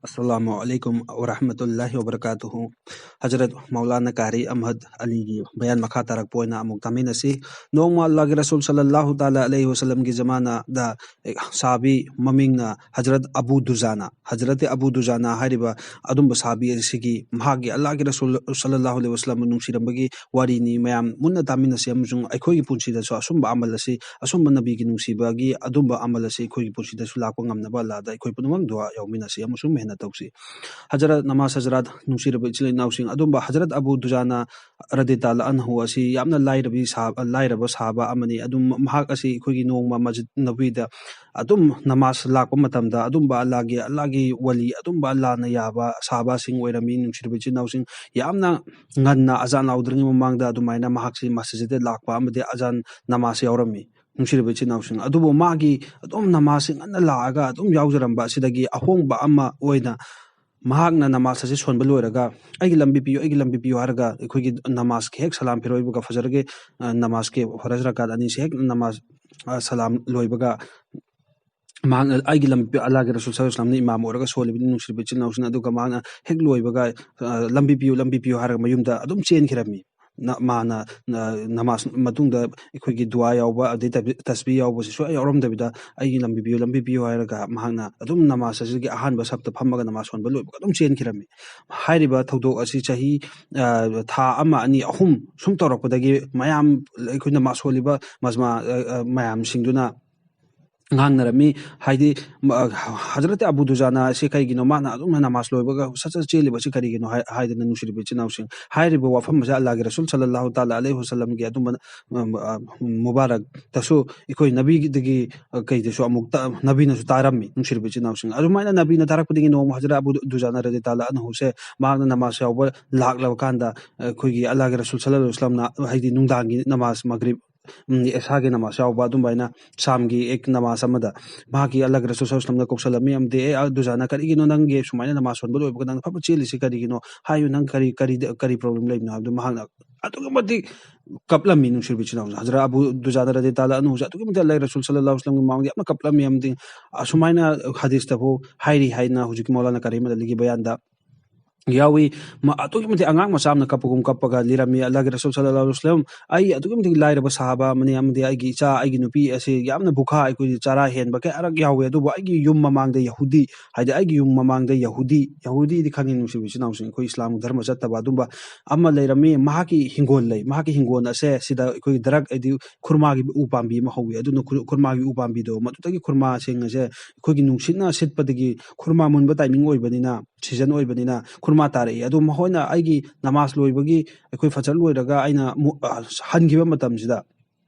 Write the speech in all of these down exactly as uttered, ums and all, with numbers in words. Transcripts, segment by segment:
ꯑꯁꯂꯥꯃꯨ ꯑꯂꯥꯏꯀꯨꯝ ꯋꯔꯍꯃꯇꯨꯜꯂꯥꯍꯤ ꯋꯕꯔꯀꯥꯇꯨꯍꯨ꯫ ꯍꯖꯔꯠ ꯃꯧꯂꯥꯅꯥ ꯀꯥꯔꯤ ꯑꯍꯃꯗ ꯑꯂꯤꯒꯤ ꯕꯌꯥꯟ ꯃꯈꯥ ꯇꯥꯔꯛꯄ ꯑꯣꯏꯅ ꯑꯃꯨꯛ ꯇꯥꯃꯤꯟꯅꯁꯤ꯫ ꯅꯣꯡꯃ ꯑꯜꯂꯥꯍꯒꯤ ꯔꯁꯨꯜ ꯁꯜꯂꯜꯂꯥꯍꯨ ꯇꯥꯂꯥ ꯑꯂꯩꯍꯤ ꯋꯁꯜꯂꯝꯒꯤ ꯖꯃꯥꯅꯥꯗ ꯁꯍꯥꯕꯤ ꯃꯃꯤꯡꯅ ꯍꯖꯔꯠ ꯑꯕꯨ ꯗꯨꯖꯥꯅꯥ, ꯍꯖꯔꯠ ꯑꯕꯨ ꯗꯨꯖꯥꯅꯥ ꯍꯥꯏꯔꯤꯕ ꯑꯗꯨꯝꯕ ꯁꯍꯥꯕꯤ ꯑꯁꯤꯒꯤ ꯃꯍꯥꯛꯀꯤ ꯑꯜꯂꯥꯍꯒꯤ ꯔꯁꯨꯜ ꯁꯜꯂꯜꯂꯥꯍꯨ ꯑꯂꯩꯍꯤ ꯋꯁꯜꯂꯝꯕꯨ ꯅꯨꯡꯁꯤꯔꯝꯕꯒꯤ ꯋꯥꯔꯤꯅꯤ꯫ ꯃꯌꯥꯝ ꯃꯨꯟꯅ ꯇꯥꯃꯤꯟꯅꯁꯤ ꯑꯃꯁꯨꯡ ꯑꯩꯈꯣꯏꯒꯤ ꯄꯨꯟꯁꯤꯗꯁꯨ ꯑꯁꯨꯝꯕ ꯑꯃꯜ ꯑꯁꯤ, ꯑꯁꯨꯝꯕ ꯅꯕꯤꯒꯤ ꯅꯨꯡꯁꯤꯕꯒꯤ ꯑꯗꯨꯝꯕ ꯑꯃꯜ ꯑꯁꯤ ꯑꯩꯈꯣꯏꯒꯤ ꯄꯨꯟꯁꯤꯗꯁꯨ ꯂꯥꯛꯄ ꯉꯝꯅꯕ ꯑꯜꯂꯥꯍꯗ ꯑꯩꯈꯣꯏ ꯄꯨꯝꯅꯃꯛ ꯗꯨꯋꯥ ꯌꯥꯎꯃꯤꯟꯅꯁꯤ ꯑꯃꯁꯨꯡ ꯃꯦꯍꯅꯠ ꯇꯧꯁꯤ꯫ ꯍꯖꯔꯠ ꯅꯃꯥꯖ ꯍꯖꯔꯥꯠ, ꯅꯨꯡꯁꯤꯔꯕ ꯏꯆꯤꯜ ꯏꯅꯥꯎꯁꯤꯡ, ꯑꯗꯨꯝꯕ ꯍꯖꯔꯠ ꯑꯕꯨ ꯗꯨꯖꯥꯅꯥ ꯔꯗꯤ ꯇꯥꯂꯥ ꯑꯟꯍꯨ ꯑꯁꯤ ꯌꯥꯝꯅ ꯂꯥꯏꯔꯕꯤ ꯁꯥ-, ꯂꯥꯏꯔꯕ ꯁꯍꯥꯕꯥ ꯑꯃꯅꯤ꯫ ꯑꯗꯨꯝ ꯃꯍꯥꯛ ꯑꯁꯤ ꯑꯩꯈꯣꯏꯒꯤ ꯅꯣꯡꯃ ꯃꯁꯖꯤꯗ ꯅꯕꯋꯤꯗ ꯑꯗꯨꯝ ꯅꯃꯥꯖ ꯂꯥꯛꯄ ꯃꯇꯝꯗ ꯑꯗꯨꯝꯕ ꯑꯜꯂꯥꯍꯒꯤ, ꯑꯜꯂꯥꯍꯒꯤ ꯋꯥꯂꯤ, ꯑꯗꯨꯝꯕ ꯑꯜꯂꯥꯍꯅ ꯌꯥꯕ ꯁꯍꯥꯕꯥꯁꯤꯡ ꯑꯣꯏꯔꯝꯃꯤ꯫ ꯅꯨꯡꯁꯤꯔꯕ ꯏꯆꯤꯜ ꯏꯅꯥꯎꯁꯤꯡ, ꯌꯥꯝꯅ ꯉꯟꯅ ꯑꯖꯥꯟ ꯂꯥꯎꯗ꯭ꯔꯤꯉꯩ ꯃꯃꯥꯡꯗ ꯑꯗꯨꯃꯥꯏꯅ ꯃꯍꯥꯛꯁꯤ ꯃꯁꯖꯤꯗꯇ ꯂꯥꯛꯄ ꯑꯃꯗꯤ ꯑꯖꯥꯟ ꯅꯃꯥꯖ ꯌꯥꯎꯔꯝꯃꯤ꯫ ꯅꯨꯡꯁꯤꯔꯕ ꯏꯆꯤꯜ ꯏꯅꯥꯎꯁꯤꯡ, ꯑꯗꯨꯕꯨ ꯃꯥꯒꯤ ꯑꯗꯨꯝ ꯅꯃꯥꯖꯁꯤ ꯉꯟꯅ ꯂꯥꯛꯑꯒ ꯑꯗꯨꯝ ꯌꯥꯎꯖꯔꯝꯕ ꯑꯁꯤꯗꯒꯤ ꯑꯍꯣꯡꯕ ꯑꯃ ꯑꯣꯏꯅ ꯃꯍꯥꯛꯅ ꯅꯃꯥꯖ ꯑꯁꯤ ꯁꯣꯟꯕ ꯂꯣꯏꯔꯒ, "ꯑꯩꯒꯤ ꯂꯝꯕꯤ ꯄꯤꯌꯨ, ꯑꯩꯒꯤ ꯂꯝꯕꯤ ꯄꯤꯌꯨ" ꯍꯥꯏꯔꯒ ꯑꯩꯈꯣꯏꯒꯤ ꯅꯃꯥꯖꯀꯤ ꯍꯦꯛ ꯁꯂꯥꯝ ꯐꯤꯔꯣꯏꯕꯒ ꯐꯖꯔꯒ, ꯑ, ꯅꯃꯥꯖꯀꯤ ꯐꯔꯖ ꯔꯀꯥꯠ ꯑꯅꯤꯁꯤ ꯍꯦꯛ ꯅꯃꯥꯖ, ꯑ, ꯁꯂꯥꯝ ꯂꯣꯏꯕꯒ ꯃꯍꯥꯛꯅ ꯑꯩꯒꯤ ꯂꯝꯕꯤ ꯄꯤꯌꯨ, ꯑꯜꯂꯥꯍꯒꯤ ꯔꯁꯨꯜ ꯁꯜꯂꯜꯂꯥꯍꯨ ꯑꯂꯩꯍꯤ ꯋꯁꯜꯂꯝꯅ ꯏꯃꯥꯝ ꯑꯣꯏꯔꯒ ꯁꯣꯜꯂꯤꯕꯅꯤ, ꯅꯨꯡꯁꯤꯔꯕ ꯏꯆꯤꯜ ꯏꯅꯥꯎꯁꯤꯡ꯫ ꯑꯗꯨꯒ ꯃꯍꯥꯛꯅ ꯍꯦꯛ ꯂꯣꯏꯕꯒ, ꯑ, "ꯂꯝꯕꯤ ꯄꯤꯌꯨ, ꯂꯝꯕꯤ ꯄꯤꯌꯨ" ꯍꯥꯏꯔꯒ ꯃꯌꯨꯝꯗ ꯑꯗꯨꯝ ꯆꯦꯟꯈꯤꯔꯝꯃꯤ꯫ ꯅ-, ꯃꯥꯅ, ꯅ-, ꯅꯃꯥꯖ ꯃꯇꯨꯡꯗ ꯑꯩꯈꯣꯏꯒꯤ ꯗꯨꯋꯥ ꯌꯥꯎꯕ, ꯑꯗꯩ ꯇꯕꯤ-, ꯇꯁꯕꯤ ꯌꯥꯎꯕꯁꯤ ꯁꯨꯡꯌꯥ ꯌꯥꯎꯔꯝꯗꯕꯤꯗ, "ꯑꯩꯒꯤ ꯂꯝꯕꯤ ꯄꯤꯌꯨ, ꯂꯝꯕꯤ ꯄꯤꯌꯨ" ꯍꯥꯏꯔꯒ ꯃꯍꯥꯛꯅ ꯑꯗꯨꯝ ꯅꯃꯥꯖ ꯑꯁꯤꯒꯤ ꯑꯍꯥꯟꯕ ꯁꯞꯇ ꯐꯝꯃꯒ ꯅꯃꯥꯖ ꯁꯣꯟꯕ ꯂꯣꯏꯕꯒ ꯑꯗꯨꯝ ꯆꯦꯟꯈꯤꯔꯝꯃꯤ꯫ ꯍꯥꯏꯔꯤꯕ ꯊꯧꯗꯣꯛ ꯑꯁꯤ ꯆꯍꯤ, ꯑ, ꯊꯥ ꯑꯃ, ꯑꯅꯤ, ꯑꯍꯨꯝ ꯁꯨꯝ ꯇꯧꯔꯛꯄꯗꯒꯤ ꯃꯌꯥꯝ, ꯑꯩꯈꯣꯏꯅ ꯃꯥ ꯁꯣꯜꯂꯤꯕ ꯃꯖꯃꯥ, ꯑ, ꯑ, ꯃꯌꯥꯝꯁꯤꯡꯗꯨꯅ ꯉꯥꯡꯅꯔꯝꯃꯤ꯫ ꯍꯥꯏꯗꯤ, ꯃ-, ꯍꯖꯔꯠ ꯑꯕꯨ ꯗꯨꯖꯥꯅꯥ ꯑꯁꯤ ꯀꯩꯒꯤꯅꯣ ꯃꯥꯅ ꯑꯗꯨꯝꯅ ꯅꯃꯥꯖ ꯂꯣꯏꯕꯒ ꯁꯠ ꯁꯠ ꯆꯦꯜꯂꯤꯕꯁꯤ ꯀꯔꯤꯒꯤꯅꯣ ꯍꯥꯏ-, ꯍꯥꯏꯗꯅ, ꯅꯨꯡꯁꯤꯔꯕ ꯏꯆꯤꯜ ꯏꯅꯥꯎꯁꯤꯡ, ꯍꯥꯏꯔꯤꯕ ꯋꯥꯐꯝ ꯑꯁꯤ ꯑꯜꯂꯥꯍꯒꯤ ꯔꯁꯨꯜ ꯁꯜꯂꯜꯂꯥꯍꯨ ꯇꯥꯂꯥ ꯑꯂꯩꯍꯤ ꯋꯁꯜꯂꯝꯒꯤ ꯑꯗꯨꯝꯕ, ꯑ, ꯑ, ꯃꯨꯕꯥꯔꯛꯇꯁꯨ, ꯑꯩꯈꯣꯏ ꯅꯕꯤꯗꯒꯤ, ꯑ, ꯀꯩꯗꯁꯨ ꯑꯃꯨꯛ ꯇ-, ꯅꯕꯤꯅꯁꯨ ꯇꯥꯔꯝꯃꯤ, ꯅꯨꯡꯁꯤꯔꯕ ꯏꯆꯤꯜ ꯏꯅꯥꯎꯁꯤꯡ꯫ ꯑꯗꯨꯃꯥꯏꯅ ꯅꯕꯤꯅ ꯇꯥꯔꯛꯄꯗꯒꯤ ꯅꯣꯡꯃ ꯍꯖꯔꯠ ꯑꯕꯨ ꯗꯨꯖꯥꯅꯥ ꯔꯗꯤ ꯇꯥꯂꯥ ꯑꯟꯍꯨꯁꯦ ꯃꯍꯥꯛꯅ ꯅꯃꯥꯖ ꯌꯥꯎꯕ ꯂꯥꯛꯂꯕ ꯀꯥꯟꯗ, ꯑꯩꯈꯣꯏꯒꯤ ꯑꯜꯂꯥꯍꯒꯤ ꯔꯁꯨꯜ ꯁꯜꯂꯜꯂꯥꯍꯨ ꯑꯂꯩꯍꯤ ꯋꯁꯜꯂꯝꯅ, ꯍꯥꯏꯗꯤ ꯅꯨꯡꯗꯥꯡꯒꯤ ꯅꯃꯥꯖ ꯃꯒ꯭ꯔꯤꯕ ꯎꯝ, ꯑꯦꯁꯥꯒꯤ ꯅꯃꯥꯖ ꯌꯥꯎꯕ ꯑꯗꯨꯝꯕ ꯍꯥꯏꯅ ꯁꯥꯝꯒꯤ ꯑꯦꯛ ꯅꯃꯥꯖ ꯑꯃꯗ ꯃꯍꯥꯛꯀꯤ ꯑꯜꯂꯥꯍꯒꯤ ꯔꯁꯨꯜ ꯁꯜꯂꯜꯂꯥꯍꯨ ꯑꯂꯥꯏꯍꯤ ꯋꯥꯁꯜꯂꯝꯅ ꯀꯧꯁꯜꯂꯝꯃꯤ ꯑꯃꯗꯤ, "ꯑꯦ, ꯑ, ꯗꯨꯖꯥꯅ, ꯀꯔꯤꯒꯤꯅꯣ ꯅꯪꯒꯤ ꯁꯨꯃꯥꯏꯅ ꯅꯃꯥꯖ ꯁꯣꯟꯕ ꯂꯣꯏꯕꯒ ꯅꯪꯅ ꯐꯠ ꯐꯠ ꯆꯦꯜꯂꯤꯁꯤ ꯀꯔꯤꯒꯤꯅꯣ? ꯍꯥꯏꯌꯨ, ꯅꯪ ꯀꯔꯤ, ꯀꯔꯤ, ꯀꯔꯤ ꯄ꯭ꯔꯣꯕ꯭ꯂꯦꯝ ꯂꯩꯕꯅꯣ?" ꯍꯥꯏꯕꯗꯨ ꯃꯍꯥꯛꯅ ꯑꯗꯨꯛꯀꯤ ꯃꯇꯤꯛ ꯀꯞꯂꯝꯃꯤ, ꯅꯨꯡꯁꯤꯕ ꯏꯆꯤꯟ ꯏꯅꯥꯎꯁꯤꯡ꯫ ꯍꯖꯔꯠ ꯑꯕꯨ ꯗꯨꯖꯥꯅ ꯔꯗꯤ ꯇꯥꯂꯥ ꯑꯅꯨꯁꯦ ꯑꯗꯨꯛꯀꯤ ꯃꯇꯤꯛ ꯑꯜꯂꯥꯍꯒꯤ ꯔꯁꯨꯜ ꯁꯜꯂꯜꯂꯥꯍꯨ ꯑꯂꯥꯏꯍꯤ ꯋꯥꯁꯜꯂꯝꯒꯤ ꯃꯃꯥꯡꯗ ꯌꯥꯝꯅ ꯀꯞꯂꯝꯃꯤ ꯑꯃꯗꯤ, ꯑꯁꯨꯃꯥꯏꯅ ꯍꯗꯤꯁꯇꯐꯥꯎ ꯍꯥꯏꯔꯤ ꯍꯥꯏꯅ ꯍꯧꯖꯤꯛꯀꯤ ꯃꯧꯂꯥꯅꯥ ꯀꯔꯤꯝ ꯑꯗꯂꯤꯒꯤ ꯕꯌꯥꯟꯗ ꯌꯥꯎꯏ꯫ ꯃ-, ꯑꯗꯨꯛꯀꯤ ꯃꯇꯤꯛ ꯑꯉꯥꯡ ꯃꯆꯥ ꯑꯃꯅ ꯀꯞꯄꯒꯨꯝ ꯀꯞꯄꯒ ꯂꯤꯔꯝꯃꯤ꯫ ꯑꯜꯂꯥꯍꯒꯤ ꯔꯁꯨꯜ ꯁꯜꯂꯜꯂꯥꯍꯨ ꯑꯂꯥꯏꯍꯤ ꯋꯥꯁꯜꯂꯝ, "ꯑꯩ ꯑꯗꯨꯛꯀꯤ ꯃꯇꯤꯛ ꯂꯥꯏꯔꯕ ꯁꯍꯥꯕꯥ ꯑꯃꯅꯤ, ꯑꯃꯗꯤ ꯑꯩꯒꯤ ꯏꯆꯥ, ꯑꯩꯒꯤ ꯅꯨꯄꯤ ꯑꯁꯤ ꯌꯥꯝꯅ ꯚꯨꯈꯥ, ꯑꯩꯈꯣꯏꯒꯤ ꯆꯔꯥ ꯍꯦꯟꯕ ꯀꯌꯥꯔꯛ ꯌꯥꯎꯏ, ꯑꯗꯨꯕꯨ ꯑꯩꯒꯤ ꯌꯨꯝ ꯃꯃꯥꯡꯗ ꯌꯍꯨꯗꯤ", ꯍꯥꯏꯗꯤ ꯑꯩꯒꯤ ꯌꯨꯝ ꯃꯃꯥꯡꯗ ꯌꯍꯨꯗꯤ, ꯌꯍꯨꯗꯤꯗꯤ ꯈꯪꯉꯤ, ꯅꯨꯡꯁꯤꯕ ꯏꯆꯤꯟ ꯏꯅꯥꯎꯁꯤꯡ, ꯑꯩꯈꯣꯏ ꯏꯁꯂꯥꯝ ꯙꯔꯃ ꯆꯠꯇꯕ ꯑꯗꯨꯝꯕ ꯑꯃ ꯂꯩꯔꯝꯃꯤ꯫ ꯃꯍꯥꯛꯀꯤ ꯍꯤꯡꯒꯣꯜ ꯂꯩ, ꯃꯍꯥꯛꯀꯤ ꯍꯤꯡꯒꯣꯜ ꯑꯁꯦ ꯁꯤꯗ ꯑꯩꯈꯣꯏꯒꯤ ꯗꯔꯛ, ꯍꯥꯏꯗꯤ ꯈꯨꯔꯃꯥꯒꯤ ꯎ ꯄꯥꯝꯕꯤ ꯑꯃ ꯍꯧꯋꯤ꯫ ꯑꯗꯨꯅ ꯈꯨꯔ-, ꯈꯨꯔꯃꯥꯒꯤ ꯎ ꯄꯥꯝꯕꯤꯗꯣ, ꯃꯗꯨꯗꯒꯤ ꯈꯨꯔꯃꯥꯁꯤꯡ ꯑꯁꯦ ꯑꯩꯈꯣꯏꯒꯤ ꯅꯨꯡꯁꯤꯠꯅ ꯁꯤꯠꯄꯗꯒꯤ, ꯈꯨꯔꯃꯥ ꯃꯨꯟꯕ ꯇꯥꯏꯃꯤꯡ ꯑꯣꯏꯕꯅꯤꯅ, ꯁꯤꯖꯟ ꯑꯣꯏꯕꯅꯤꯅ ꯈꯨꯔꯃꯥ ꯇꯥꯔꯛꯏ꯫ ꯑꯗꯣ ꯃꯈꯣꯏꯅ ꯑꯩꯒꯤ ꯅꯃꯥꯖ ꯂꯣꯏꯕꯒꯤ, ꯑꯩꯈꯣꯏ ꯐꯖꯔ ꯂꯣꯏꯔꯒ ꯑꯩꯅ ꯑꯃꯨꯛ, ꯑ, ꯍꯟꯈꯤꯕ ꯃꯇꯝꯁꯤꯗ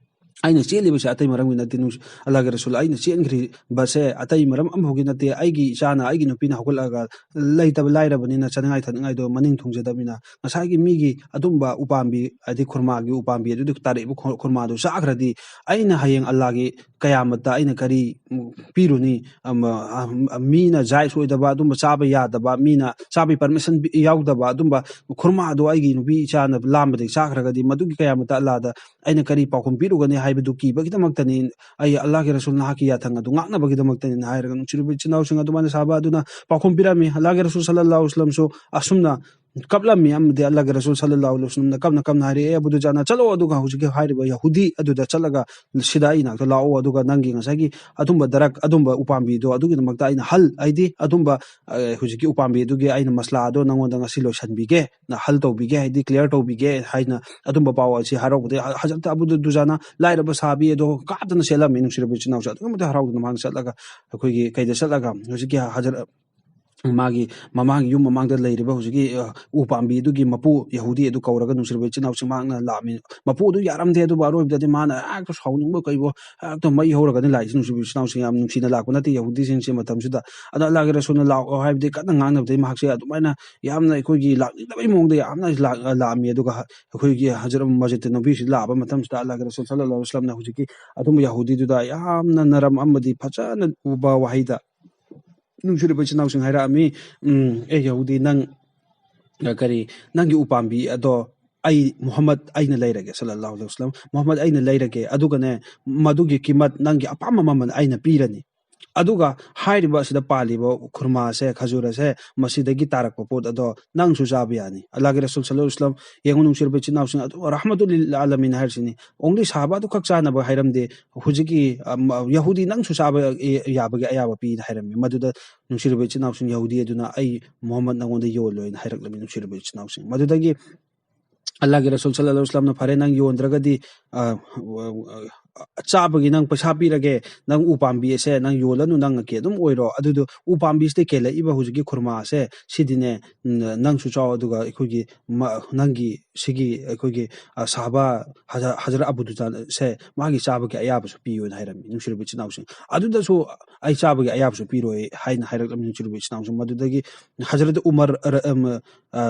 ꯑꯩꯅ ꯆꯦꯜꯂꯤꯕꯁꯦ ꯑꯇꯩ ꯃꯔꯝꯒꯤ ꯅꯠꯇꯦ, ꯅꯨꯡꯁꯤ-, ꯑꯜꯂꯥꯍꯒꯤ ꯔꯁꯨꯜ, ꯑꯩꯅ ꯆꯦꯟꯈ꯭ꯔꯤꯕꯁꯦ ꯑꯇꯩ ꯃꯔꯝ ꯑꯃꯐꯥꯎꯒꯤ ꯅꯠꯇꯦ꯫ ꯑꯩꯒꯤ ꯏꯆꯥꯅ, ꯑꯩꯒꯤ ꯅꯨꯄꯤꯅ ꯍꯧꯒꯠꯂꯛꯑꯒ ꯂꯩꯇꯕ ꯂꯥꯏꯔꯕꯅꯤꯅ ꯆꯥꯅꯤꯡꯉꯥꯏ ꯊꯛꯅꯤꯡꯉꯥꯏꯗꯣ ꯃꯅꯤꯡ ꯊꯨꯡꯖꯗꯕꯅꯤꯅ, ꯉꯁꯥꯏꯒꯤ ꯃꯤꯒꯤ ꯑꯗꯨꯝꯕ ꯎꯄꯥꯝꯕꯤ, ꯍꯥꯏꯗꯤ ꯈꯨꯔꯃꯥꯒꯤ ꯎꯄꯥꯝꯕꯤ ꯑꯗꯨꯗ ꯇꯥꯔꯛꯏꯕ ꯈꯨ-, ꯈꯨꯔꯃꯥꯗꯨ ꯆꯥꯈ꯭ꯔꯗꯤ ꯑꯩꯅ ꯍꯌꯦꯡ ꯑꯜꯂꯥꯍꯒꯤ ꯀꯌꯥꯃꯠꯇ ꯑꯩꯅ ꯀꯔꯤ, ꯎꯝ, ꯄꯤꯔꯨꯅꯤ? ꯑꯃ, ꯑ, ꯃꯤꯅ ꯖꯥꯏꯖ ꯑꯣꯏꯗꯕ, ꯑꯗꯨꯝꯕ ꯆꯥꯕ ꯌꯥꯗꯕ, ꯃꯤꯅ ꯆꯥꯕꯒꯤ ꯄꯔꯃꯤꯁꯟ ꯌꯥꯎꯗꯕ ꯑꯗꯨꯝꯕ ꯈꯨꯔꯃꯥꯗꯣ ꯑꯩꯒꯤ ꯅꯨꯄꯤ ꯏꯆꯥꯅ ꯂꯥꯝꯕꯗꯒꯤ ꯆꯥꯈ꯭ꯔꯒꯗꯤ ꯃꯗꯨꯒꯤ ꯀꯌꯥꯃꯠꯇ ꯑꯜꯂꯥꯍꯗ ꯑꯩꯅ ꯀꯔꯤ ꯄꯥꯎꯈꯨꯝ ꯄꯤꯔꯨꯒꯅꯤ ꯍꯥꯏꯕꯗꯨ ꯀꯤꯕꯒꯤꯗꯃꯛꯇꯅꯤ꯫ ꯑꯩ ꯑꯜꯂꯥꯍꯒꯤ ꯔꯁꯨꯜ ꯅꯍꯥꯛꯀꯤ ꯌꯥꯊꯪ ꯑꯗꯨ ꯉꯥꯛꯅꯕꯒꯤꯗꯃꯛꯇꯅꯤ ꯍꯥꯏꯔꯒ, ꯅꯨꯡꯁꯤꯔꯕ ꯏꯆꯤꯟ ꯏꯅꯥꯎꯁꯤꯡ, ꯑꯗꯨꯃꯥꯏꯅ ꯁꯍꯥꯕꯥ ꯑꯗꯨꯅ ꯄꯥꯎꯈꯨꯝ ꯄꯤꯔꯝꯃꯤ꯫ ꯑꯜꯂꯥꯍꯒꯤ ꯔꯁꯨꯜ ꯁꯜꯂꯜꯂꯥꯍꯨ ꯑꯂꯥꯏꯍꯤ ꯋꯥꯁꯜꯂꯝꯁꯨ ꯑꯁꯨꯝꯅ ꯀꯞꯂꯝꯃꯤ ꯑꯃꯗꯤ ꯑꯜꯂꯥꯍꯒꯤ ꯔꯁꯨꯜ ꯁꯜꯂꯜꯂꯥꯍꯨ ꯑꯂꯥꯏꯍꯤ ꯋꯥꯁꯜꯂꯝꯅ ꯀꯞꯅ ꯀꯞꯅ ꯍꯥꯏꯔꯛꯑꯦ, "ꯑꯦ ꯑꯕꯨ ꯗꯨꯖꯥꯅ, ꯆꯠꯂꯣ, ꯑꯗꯨꯒ ꯍꯧꯖꯤꯛꯀꯤ ꯍꯥꯏꯔꯤꯕ ꯌꯍꯨꯗꯤ ꯑꯗꯨꯗ ꯆꯠꯂꯒ ꯁꯤꯗ ꯑꯩ ꯅꯥꯛꯇ ꯂꯥꯛꯑꯣ, ꯑꯗꯨꯒ ꯅꯪꯒꯤ ꯉꯁꯥꯏꯒꯤ ꯑꯗꯨꯝꯕ ꯗꯔꯛ, ꯑꯗꯨꯝꯕ ꯎꯄꯥꯝꯕꯤꯗꯣ ꯑꯗꯨꯒꯤꯗꯃꯛꯇ ꯑꯩꯅ ꯍꯜ, ꯍꯥꯏꯗꯤ ꯑꯗꯨꯝꯕ, ꯑ, ꯍꯧꯖꯤꯛꯀꯤ ꯎꯄꯥꯝꯕꯤ ꯑꯗꯨꯒꯤ ꯑꯩꯅ ꯃꯁꯂꯥ ꯑꯗꯣ ꯅꯪꯉꯣꯟꯗ ꯉꯁꯤ ꯂꯣꯏꯁꯤꯟꯕꯤꯒꯦ, ꯅ ꯍꯜ ꯇꯧꯕꯤꯒꯦ, ꯍꯥꯏꯗꯤ ꯀ꯭ꯂꯤꯌꯥꯔ ꯇꯧꯕꯤꯒꯦ" ꯍꯥꯏꯅ ꯑꯗꯨꯝꯕ ꯄꯥꯎ ꯑꯁꯤ ꯍꯥꯏꯔꯛꯄꯗꯒꯤ ꯍ-, ꯍꯖꯔꯠ ꯑꯕꯨ ꯗꯨꯖꯥꯅ ꯂꯥꯏꯔꯕ ꯁꯍꯥꯕꯤ ꯑꯗꯣ ꯀꯥꯞꯇꯅ ꯆꯦꯜꯂꯝꯃꯤ, ꯅꯨꯡꯁꯤꯔꯕ ꯏꯆꯤꯟ ꯏꯅꯥꯎꯁꯦ꯫ ꯑꯗꯨꯛꯀꯤ ꯃꯇꯤꯛ ꯍꯔꯥꯎꯗꯅ ꯃꯍꯥꯛ ꯆꯠꯂꯒ ꯑꯩꯈꯣꯏꯒꯤ ꯀꯩꯗ ꯆꯠꯂꯒ ꯍꯧꯖꯤꯛꯀꯤ ꯍꯖꯔꯠ ꯃꯥꯒꯤ ꯃꯃꯥꯡꯒꯤ ꯌꯨꯝ ꯃꯃꯥꯡꯗ ꯂꯩꯔꯤꯕ ꯍꯧꯖꯤꯛꯀꯤ, ꯑ, ꯎ ꯄꯥꯝꯕꯤ ꯑꯗꯨꯒꯤ ꯃꯄꯨ ꯌꯍꯨꯗꯤ ꯑꯗꯨ ꯀꯧꯔꯒ, ꯅꯨꯡꯁꯤꯔꯕ ꯏꯆꯤꯟ ꯏꯅꯥꯎꯁꯤꯡ, ꯃꯍꯥꯛꯅ ꯂꯥꯛꯑꯝꯃꯤ꯫ ꯃꯄꯨ ꯑꯗꯨ ꯌꯥꯔꯝꯗꯦ, ꯑꯗꯨꯕꯨ ꯑꯔꯣꯏꯕꯗꯗꯤ ꯃꯥꯅ ꯍꯦꯛꯇ ꯁꯥꯎꯅꯤꯡꯕ ꯀꯩꯕꯣ, ꯍꯦꯛꯇ ꯃꯩ ꯍꯧꯔꯒꯅꯤ ꯂꯥꯛꯏꯁꯦ꯫ ꯅꯨꯡꯁꯤꯕ ꯏꯆꯤꯟ ꯏꯅꯥꯎꯁꯤꯡ, ꯌꯥꯝ ꯅꯨꯡꯁꯤꯅ ꯂꯥꯛꯄ ꯅꯠꯇꯦ ꯌꯍꯨꯗꯤꯁꯤꯡꯁꯦ꯫ ꯃꯇꯝꯁꯤꯗ ꯑꯗꯣ ꯑꯜꯂꯥꯍꯒꯤ ꯔꯁꯨꯜꯅ ꯂꯥꯛꯑꯣ ꯍꯥꯏꯕꯗꯤ ꯀꯟꯅ ꯉꯥꯡꯅꯕꯗꯒꯤ ꯃꯍꯥꯛꯁꯦ ꯑꯗꯨꯃꯥꯏꯅ ꯌꯥꯝꯅ ꯑꯩꯈꯣꯏꯒꯤ ꯂꯥꯛꯅꯤꯡꯗꯕꯩ ꯃꯑꯣꯡꯗ ꯌꯥꯝꯅ ꯂꯥꯛ-, ꯂꯥꯛꯑꯝꯃꯤ꯫ ꯑꯗꯨꯒ ꯑꯩꯈꯣꯏꯒꯤ ꯍꯖꯔꯠ ꯃꯁꯖꯤꯗ ꯅꯕꯤꯁꯤꯗ ꯂꯥꯛꯑꯕ ꯃꯇꯝꯁꯤꯗ ꯑꯜꯂꯥꯍꯒꯤ ꯔꯁꯨꯜ ꯁꯜꯂꯜꯂꯥꯍꯨ ꯑꯂꯩꯍꯤ ꯋꯥꯁꯂꯝꯅ ꯍꯧꯖꯤꯛꯀꯤ ꯑꯗꯨꯝꯕ ꯌꯍꯨꯗꯤꯗꯨꯗ ꯌꯥꯝꯅ ꯅꯔꯝ ꯑꯃꯗꯤ ꯐꯖꯅ ꯎꯕ ꯋꯥꯍꯩꯗ, ꯅꯨꯡꯁꯤꯔꯕ ꯏꯆꯤꯟ ꯏꯅꯥꯎꯁꯤꯡ, ꯍꯥꯏꯔꯛꯑꯝꯃꯤ, "ꯎꯝ, ꯑꯦ ꯌꯍꯨꯗꯤ, ꯅꯪ, ꯑ, ꯀꯔꯤ, ꯅꯪꯒꯤ ꯎꯄꯥꯝꯕꯤ ꯑꯗꯣ ꯑꯩ, ꯃꯨꯍꯝꯃꯗ ꯑꯩꯅ ꯂꯩꯔꯒꯦ, ꯁꯜꯂꯜꯂꯥꯍꯨ ꯑꯂꯩꯍꯤ ꯋꯥꯁꯂꯝ, ꯃꯨꯍꯝꯃꯗ ꯑꯩꯅ ꯂꯩꯔꯒꯦ, ꯑꯗꯨꯒꯅꯦ, ꯃꯗꯨꯒꯤ ꯀꯤꯃꯠ, ꯅꯪꯒꯤ ꯑꯄꯥꯝꯕ ꯃꯃꯜ ꯑꯩꯅ ꯄꯤꯔꯅꯤ꯫ ꯑꯗꯨꯒ ꯍꯥꯏꯔꯤꯕ ꯑꯁꯤꯗ ꯄꯥꯜꯂꯤꯕ ꯈꯨꯔꯃꯥꯁꯦ, ꯈꯖꯨꯔ ꯑꯁꯦ, ꯃꯁꯤꯗꯒꯤ ꯇꯥꯔꯛꯄ ꯄꯣꯠ ꯑꯗꯣ ꯅꯪꯁꯨ ꯆꯥꯕ ꯌꯥꯅꯤ꯫" ꯑꯜꯂꯥꯍꯒꯤ ꯔꯁꯨꯜ ꯁꯜꯂꯜꯂꯥꯍꯨ ꯑꯂꯩꯍꯤ ꯋꯥꯁꯂꯝ, ꯌꯦꯡꯉꯨ, ꯅꯨꯡꯁꯤꯔꯕ ꯏꯆꯤꯟ ꯏꯅꯥꯎꯁꯤꯡ, ꯑꯗꯨ ꯔꯍꯃꯇꯨꯜ ꯂꯤꯜ ꯑꯥꯂꯃꯤꯟ ꯍꯥꯏꯔꯤꯁꯤꯅꯤ꯫ Only ꯁꯍꯥꯕꯥꯗꯨ ꯈꯛ ꯆꯥꯅꯕ ꯍꯥꯏꯔꯝꯗꯦ꯫ ꯍꯧꯖꯤꯛꯀꯤ, ꯑ, ꯃ-, ꯌꯍꯨꯗꯤ ꯅꯪꯁꯨ ꯆꯥꯕ ꯌꯥꯕꯒꯤ ꯑꯌꯥꯕ ꯄꯤꯅ ꯍꯥꯏꯔꯝꯃꯤ꯫ ꯃꯗꯨꯗ ꯅꯨꯡꯁꯤꯔꯕ ꯏꯆꯤꯟ ꯏꯅꯥꯎꯁꯤꯡ, ꯌꯍꯨꯗꯤ ꯑꯗꯨꯅ, "ꯑꯩ ꯃꯨꯍꯝꯃꯗ ꯅꯉꯣꯟꯗ ꯌꯣꯜꯂꯣꯏꯅ" ꯍꯥꯏꯔꯛꯂꯕꯅꯤ, ꯅꯨꯡꯁꯤꯔꯕ ꯏꯆꯤꯟ ꯏꯅꯥꯎꯁꯤꯡ꯫ ꯃꯗꯨꯗꯒꯤ ꯑꯜꯂꯥꯍꯒꯤ ꯔꯁꯨꯜ ꯁꯜꯂꯜꯂꯥꯍꯨ ꯑꯂꯩꯍꯤ ꯋꯥꯁꯂꯝꯅ, "ꯐꯔꯦ, ꯅꯪ ꯌꯣꯟꯗ꯭ꯔꯒꯗꯤ, ꯑ, ꯑ, ꯆꯥꯕꯒꯤ ꯅꯪ ꯄꯩꯁꯥ ꯄꯤꯔꯒꯦ, ꯅꯪ ꯎ ꯄꯥꯝꯕꯤ ꯑꯁꯦ ꯅꯪ ꯌꯣꯜꯂꯅꯨ, ꯅꯪ ꯑꯀꯦ ꯑꯗꯨꯝ ꯑꯣꯏꯔꯣ꯫ ꯑꯗꯨꯗꯣ ꯎ ꯄꯥꯝꯕꯤꯁꯤꯗ ꯀꯦꯜꯂꯛꯏꯕ ꯍꯧꯖꯤꯛꯀꯤ ꯈꯨꯔꯃꯥ ꯑꯁꯦ, ꯁꯤꯗꯤꯅꯦ, ꯎꯝ, ꯅꯪꯁꯨ ꯆꯥꯎ, ꯑꯗꯨꯒ ꯑꯩꯈꯣꯏꯒꯤ ꯃ-, ꯅꯪꯒꯤ ꯁꯤꯒꯤ ꯑꯩꯈꯣꯏꯒꯤ, ꯑ, ꯁꯍꯥꯕꯥ ꯍꯖ-, ꯍꯖꯔꯠ ꯑꯕꯨ ꯗꯨꯖꯥꯅꯥꯁꯦ ꯃꯥꯒꯤ ꯆꯥꯕꯒꯤ ꯑꯌꯥꯕꯁꯨ ꯄꯤꯌꯣꯅ" ꯍꯥꯏꯔꯝꯃꯤ, ꯅꯨꯡꯁꯤꯔꯕ ꯏꯆꯤꯟ ꯏꯅꯥꯎꯁꯤꯡ꯫ ꯑꯗꯨꯗꯁꯨ "ꯑꯩ ꯆꯥꯕꯒꯤ ꯑꯌꯥꯕꯁꯨ ꯄꯤꯔꯣꯏ" ꯍꯥꯏꯅ ꯍꯥꯏꯔꯛꯂꯝꯃꯤ, ꯅꯨꯡꯁꯤꯔꯕ ꯏꯆꯤꯟ ꯏꯅꯥꯎꯁꯤꯡ꯫ ꯃꯗꯨꯗꯒꯤ ꯍꯖꯔꯠ ꯎꯃꯔ, ꯑ, ꯑ, ꯑ,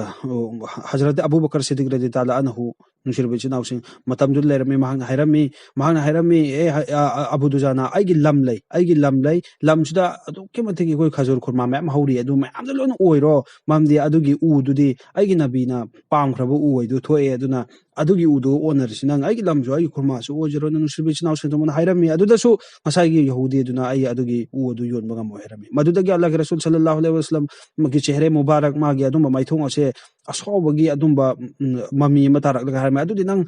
ꯍꯖꯔꯠ ꯑꯕꯨ ꯕꯀꯔ ꯁꯤꯗꯤꯛ ꯔꯗꯤ ꯇꯥꯂꯥ ꯑꯟꯍꯨ, ꯅꯨꯡꯁꯤꯔꯕ ꯏꯆꯤꯟ ꯏꯅꯥꯎꯁꯤꯡ, ꯃꯇꯝꯗꯨꯗ ꯂꯩꯔꯝꯃꯤ꯫ ꯃꯍꯥꯛꯅ ꯍꯥꯏꯔꯝꯃꯤ, ꯃꯍꯥꯛꯅ ꯍꯥꯏꯔꯝꯃꯤ, "ꯑꯦ, ꯍ-, ꯑ, ꯑ, ꯑꯕꯨ ꯗꯨꯖꯥꯅꯥ, ꯑꯩꯒꯤ ꯂꯝ ꯂꯩ, ꯑꯩꯒꯤ ꯂꯝ ꯂꯩ, ꯂꯝꯁꯤꯗ ꯑꯗꯨꯛꯀꯤ ꯃꯇꯤꯛ ꯑꯩꯈꯣꯏ ꯈꯖꯨꯔ ꯈꯨꯔꯃꯥ ꯃꯌꯥꯝ ꯍꯧꯔꯤ, ꯑꯗꯨ ꯃꯌꯥꯝꯗꯣ ꯂꯣꯏꯅ ꯑꯣꯏꯔꯣ, ꯃꯔꯝꯗꯤ ꯑꯗꯨꯒꯤ ꯎꯗꯨꯗꯤ ꯑꯩꯒꯤ ꯅꯕꯤꯅ ꯄꯥꯝꯈ꯭ꯔꯕ ꯎ ꯑꯣꯏꯗꯨ ꯊꯣꯛꯑꯦ, ꯑꯗꯨꯅ ꯑꯗꯨꯒꯤ ꯎꯗꯨ ꯑꯣꯟꯅꯔꯁꯤ, ꯅꯪ ꯑꯩꯒꯤ ꯂꯝꯁꯨ ꯑꯩꯒꯤ ꯈꯨꯔꯃꯥꯁꯨ ꯑꯣꯏꯖꯔꯣ", ꯅꯨꯡꯁꯤꯕ ꯏꯆꯤꯟ ꯏꯅꯥꯎꯁꯤꯡ ꯑꯗꯨꯃꯥꯏꯅ ꯍꯥꯏꯔꯝꯃꯤ꯫ ꯑꯗꯨꯗꯁꯨ ꯉꯁꯥꯏꯒꯤ ꯌꯍꯨꯗꯤ ꯑꯗꯨꯅ "ꯑꯩ ꯑꯗꯨꯒꯤ ꯎ ꯑꯗꯨ ꯌꯣꯟꯕ ꯉꯝꯃꯣꯏ" ꯍꯥꯏꯔꯝꯃꯤ꯫ ꯃꯗꯨꯗꯒꯤ ꯑꯜꯂꯥꯍꯒꯤ ꯔꯁꯨꯜ ꯁꯜꯂꯜꯂꯥꯍꯨ ꯑꯂꯩꯍꯤ ꯋꯥꯁꯂꯝꯒꯤ ꯆꯦꯍꯔꯦ ꯃꯨꯕꯥꯔꯛ, ꯃꯥꯒꯤ ꯑꯗꯨꯝꯕ ꯃꯥꯏꯊꯣꯡ ꯑꯁꯦ ꯑꯁꯥꯎꯕꯒꯤ ꯑꯗꯨꯝꯕ, ꯎꯝ, ꯃꯃꯤ ꯑꯃ ꯇꯥꯔꯛꯂꯒ ꯍꯥꯏꯔꯝꯃꯤ, "ꯑꯗꯨꯗꯤ ꯅꯪ,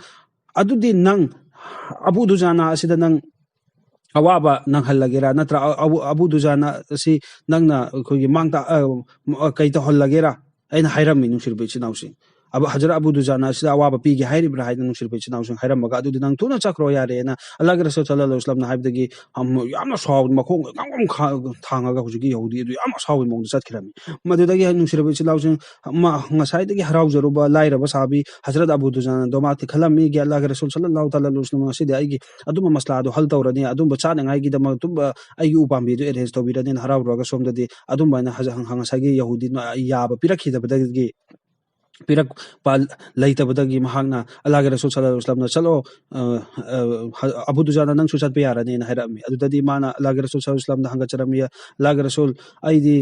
ꯑꯗꯨꯗꯤ ꯅꯪ ꯑꯕꯨ ꯗꯨꯖꯥꯅꯥ ꯑꯁꯤꯗ ꯅꯪ ꯑꯋꯥꯕ ꯅꯪꯍꯜꯂꯒꯦꯔꯥ? ꯅꯠꯇ꯭ꯔ ꯑ-, ꯑꯕꯨ, ꯑꯕꯨ ꯗꯨꯖꯥꯅꯥ ꯑꯁꯤ ꯅꯪꯅ ꯑꯩꯈꯣꯏꯒꯤ ꯃꯥꯡ ꯇꯥ-, ꯑ, ꯀꯩ ꯇꯧꯍꯜꯂꯒꯦꯔꯥ?" ꯑꯩꯅ ꯍꯥꯏꯔꯝꯃꯤ, ꯅꯨꯡꯁꯤꯔꯕ ꯏꯆꯤꯟ ꯏꯅꯥꯎꯁꯤꯡ꯫ ꯑꯕ-, ꯍꯖꯔꯠ ꯑꯕꯨ ꯗꯨꯖꯥꯅ ꯑꯁꯤꯗ ꯑꯋꯥꯕ ꯄꯤꯒꯦ ꯍꯥꯏꯔꯤꯕ꯭ꯔꯥ ꯍꯥꯏꯅ ꯅꯨꯡꯁꯤꯔꯕ ꯏꯆꯤꯟ ꯏꯅꯥꯎꯁꯤꯡ ꯍꯥꯏꯔꯝꯃꯒ, "ꯑꯗꯨꯗꯤ ꯅꯪ ꯊꯨꯅ ꯆꯠꯈ꯭ꯔꯣ ꯌꯥꯔꯦꯅ" ꯑꯜꯂꯥꯍꯒꯤ ꯔꯁꯨꯜ ꯁꯜꯂꯜꯂꯥꯍꯨ ꯑꯂꯩꯍꯤ ꯋꯥꯁꯂꯝꯅ ꯍꯥꯏꯕꯗꯒꯤ ꯑꯃ-, ꯌꯥꯝꯅ ꯁꯥꯎꯕ, ꯃꯈꯣꯡ ꯌꯥꯝ ꯌꯥꯝ ꯈꯥ-, ꯊꯥꯡꯉꯒ ꯍꯧꯖꯤꯛꯀꯤ ꯌꯍꯨꯗꯤ ꯑꯗꯨ ꯌꯥꯝ ꯑꯁꯥꯎꯕꯒꯤ ꯃꯑꯣꯡꯗ ꯆꯠꯈꯤꯔꯝꯃꯤ꯫ ꯃꯗꯨꯗꯒꯤ ꯅꯨꯡꯁꯤꯔꯕ ꯏꯆꯤꯜ ꯏꯅꯥꯎꯁꯤꯡ, ꯃꯥ-, ꯉꯁꯥꯏꯗꯒꯤ ꯍꯔꯥꯎꯖꯔꯨꯕ ꯂꯥꯏꯔꯕ ꯁꯍꯥꯕꯤ ꯍꯖꯔꯠ ꯑꯕꯨ ꯗꯨꯖꯥꯅꯗꯣ ꯃꯥ ꯇꯤꯛꯈꯠꯂꯝꯃꯤ, "ꯒꯦ ꯑꯜꯂꯥꯍꯒꯤ ꯔꯁꯨꯜ ꯁꯜꯂꯜꯂꯥꯍꯨ ꯇꯥꯂꯥ ꯑꯂꯩꯍꯤ ꯋꯥꯁꯂꯝ, ꯉꯁꯤꯗꯤ ꯑꯩꯒꯤ ꯑꯗꯨꯝꯕ ꯃꯁꯂꯥꯗꯣ ꯍꯜ ꯇꯧꯔꯅꯤ, ꯑꯗꯨꯝꯕ ꯆꯥꯅꯉꯥꯏꯒꯤꯗꯃꯛ ꯑꯗꯨꯝꯕ ꯑꯩꯒꯤ ꯎꯄꯥꯝꯕꯤꯗꯨ ꯑꯦꯔꯦꯟꯖ ꯇꯧꯕꯤꯔꯅꯤꯅ" ꯍꯔꯥꯎꯔꯨꯔꯒ ꯁꯣꯝꯗꯗꯤ ꯑꯗꯨꯝꯕ ꯑꯩꯅ ꯍꯖ-, ꯉꯁꯥꯏꯒꯤ ꯌꯍꯨꯗꯤꯅ ꯌꯥꯕ ꯄꯤꯔꯛꯈꯤꯗꯕꯗꯒꯤ, ꯄꯤꯔꯛꯄ ꯂꯩꯇꯕꯗꯒꯤ ꯃꯍꯥꯛꯅ ꯑꯜꯂꯥꯍꯒꯤ ꯔꯁꯨꯜ ꯁꯜꯂꯜꯂꯥꯍꯨ ꯑꯂꯩꯍꯤ ꯋꯥꯁꯂꯝꯅ, "ꯆꯠꯂꯣ, ꯑ, ꯑ, ꯑꯕꯨ ꯗꯨꯖꯥꯅ, ꯅꯪꯁꯨ ꯆꯠꯄ ꯌꯥꯔꯅꯤꯅ" ꯍꯥꯏꯔꯛꯑꯝꯃꯤ꯫ ꯑꯗꯨꯗꯗꯤ ꯃꯥꯅ ꯑꯜꯂꯥꯍꯒꯤ ꯔꯁꯨꯜ ꯁꯜꯂꯜꯂꯥꯍꯨ ꯑꯂꯩꯍꯤ ꯋꯥꯁꯂꯝꯗ ꯍꯪꯒꯠꯆꯔꯝꯃꯤ, "ꯑꯜꯂꯥꯍꯒꯤ ꯔꯁꯨꯜ, ꯑꯩꯗꯤ,